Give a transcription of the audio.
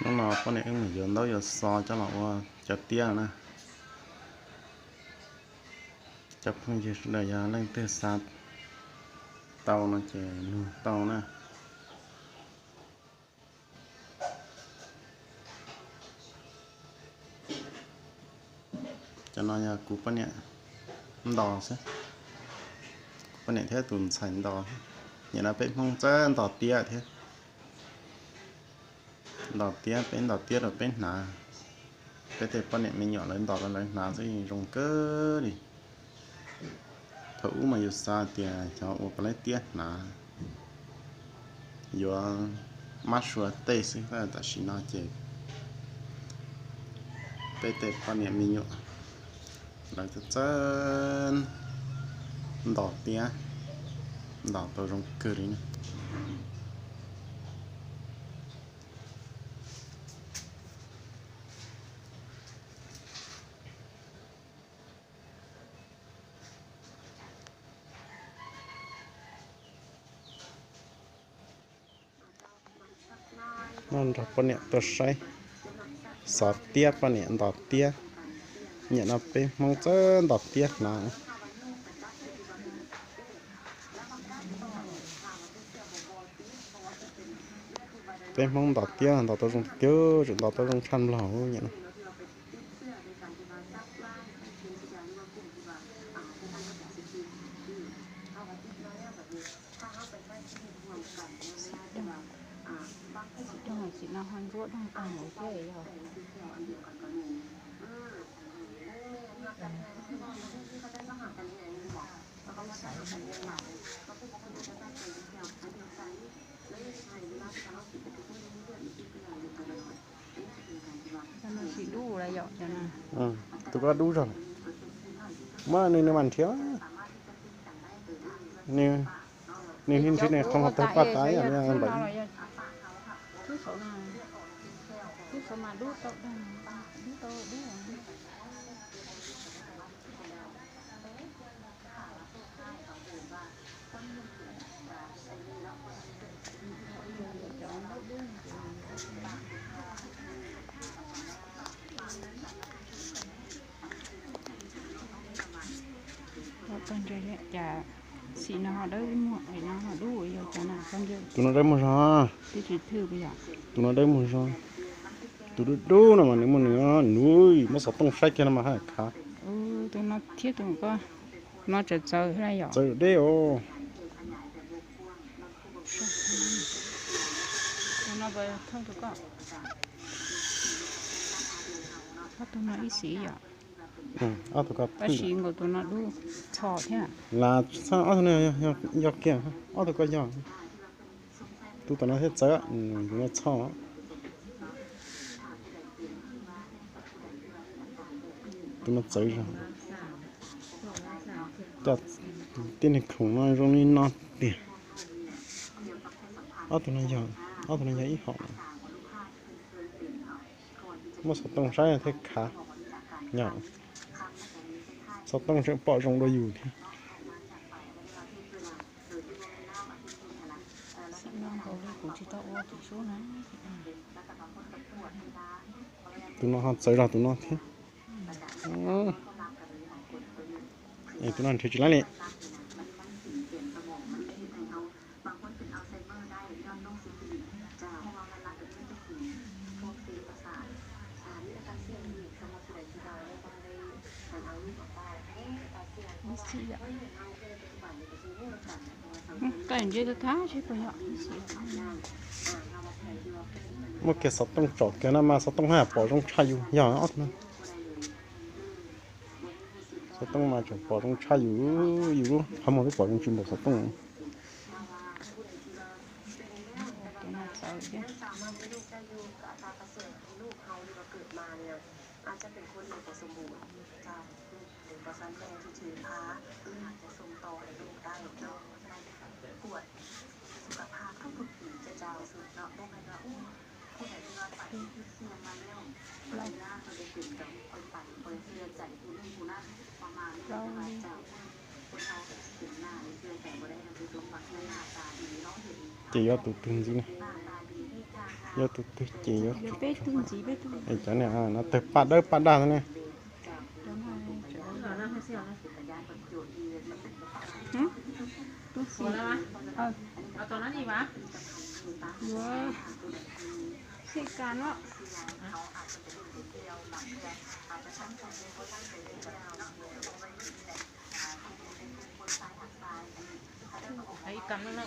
Hnub no poj niam wb mus yuav ntaub yuav xov coj los ua cov tiab na. Cov phooj ywg sawv daws yog leej twg xav tau no ces nug tau na. Cov no yog kuv poj niam ntos xwb. Kuv poj niam thiab tus ntxhais ntos. Nim no peb Hmoob txawj ntos tiab thiab. Ntos tiab, peb ntos tiab rau peb hnav. Peb tej poj niam me nyuam lawv ntos rau lawv hnav xwb zoo kawg li. Thaum ub mas yus xav tias xyov ua puas laib tiab hnav, yuav mab sua tej xwb, tam sim no ces peb tej poj niam me nyuam lawv txawj txawj ntos tiab, ntos tau zoo kawg li na. No nrog poj niam tuaj saib xov tiab, poj niam ntos tiab. Nim no peb Hmoob txawj ntos tiab hnav. Peb Hmoob ntos tiab ntos tau zoo tiag, tseem ntos tau zoo tshaj Nplog nim no. Xim doog, xim doog, xim no ho ntsuab doog tag npaum thiab yog. Cov no tsis dub lawm yom, cov no. Tus ko dub zog. Muab nws, nws mam nrhiav. Nws nrhiav nws qhov muag tawg paj tas ib yam li npawm. Tub saum mas dub tau, dub tau dub. Ua tau ntses li cas, xim no ho dawb muag, xim no ho dub, yog cov no tau ntses. Tus no dawb muag zog. Twb tsis thwj puas yom? Tus no dawb muag zog. Tus dub dub no mas nws muaj nws, nws muab xov tooj saib kiag no mas haj khav. Tus no thiab tus ko, no txawv txawv thiab yom? Txawv deb os. Tus no puas thoob tus ko? Ob tug no ib xim yom? Ob tug ko tab sis nkaus tus no dub txho thiab. Las txhob, ob tug no yog kiag, ob tug ko yog. Tus tom no thiaj txawv, tus no txho. Tus no txawv zog. Cov tib neeg khoom no zoo li no tiag. Ob tug no yog, ob tug no yog ib hom. Muab xov tooj saib thiaj khav. Xov tooj tseem pom zoo dua yus thiab. Tus no ho txawv zog tus no thiab. Es tus no nrhiav tsis laib li. Muab kiag xov tooj tsom kiag no mas xov tooj haj pom zoo tshaj yus yog ob tug no. Xov tooj mas tseem pom zoo tshaj yus, yus lub qhov muag twb pom zoo tsis npaum xov tooj. Ces yuav tus twg ntxiv na? Yuav tus twg ces yuav. Peb tug ntxiv, peb tug. Cov niag no tawg paj dawb paj daj ne. Tus xim. Yuav xim kas no. Ib kas no.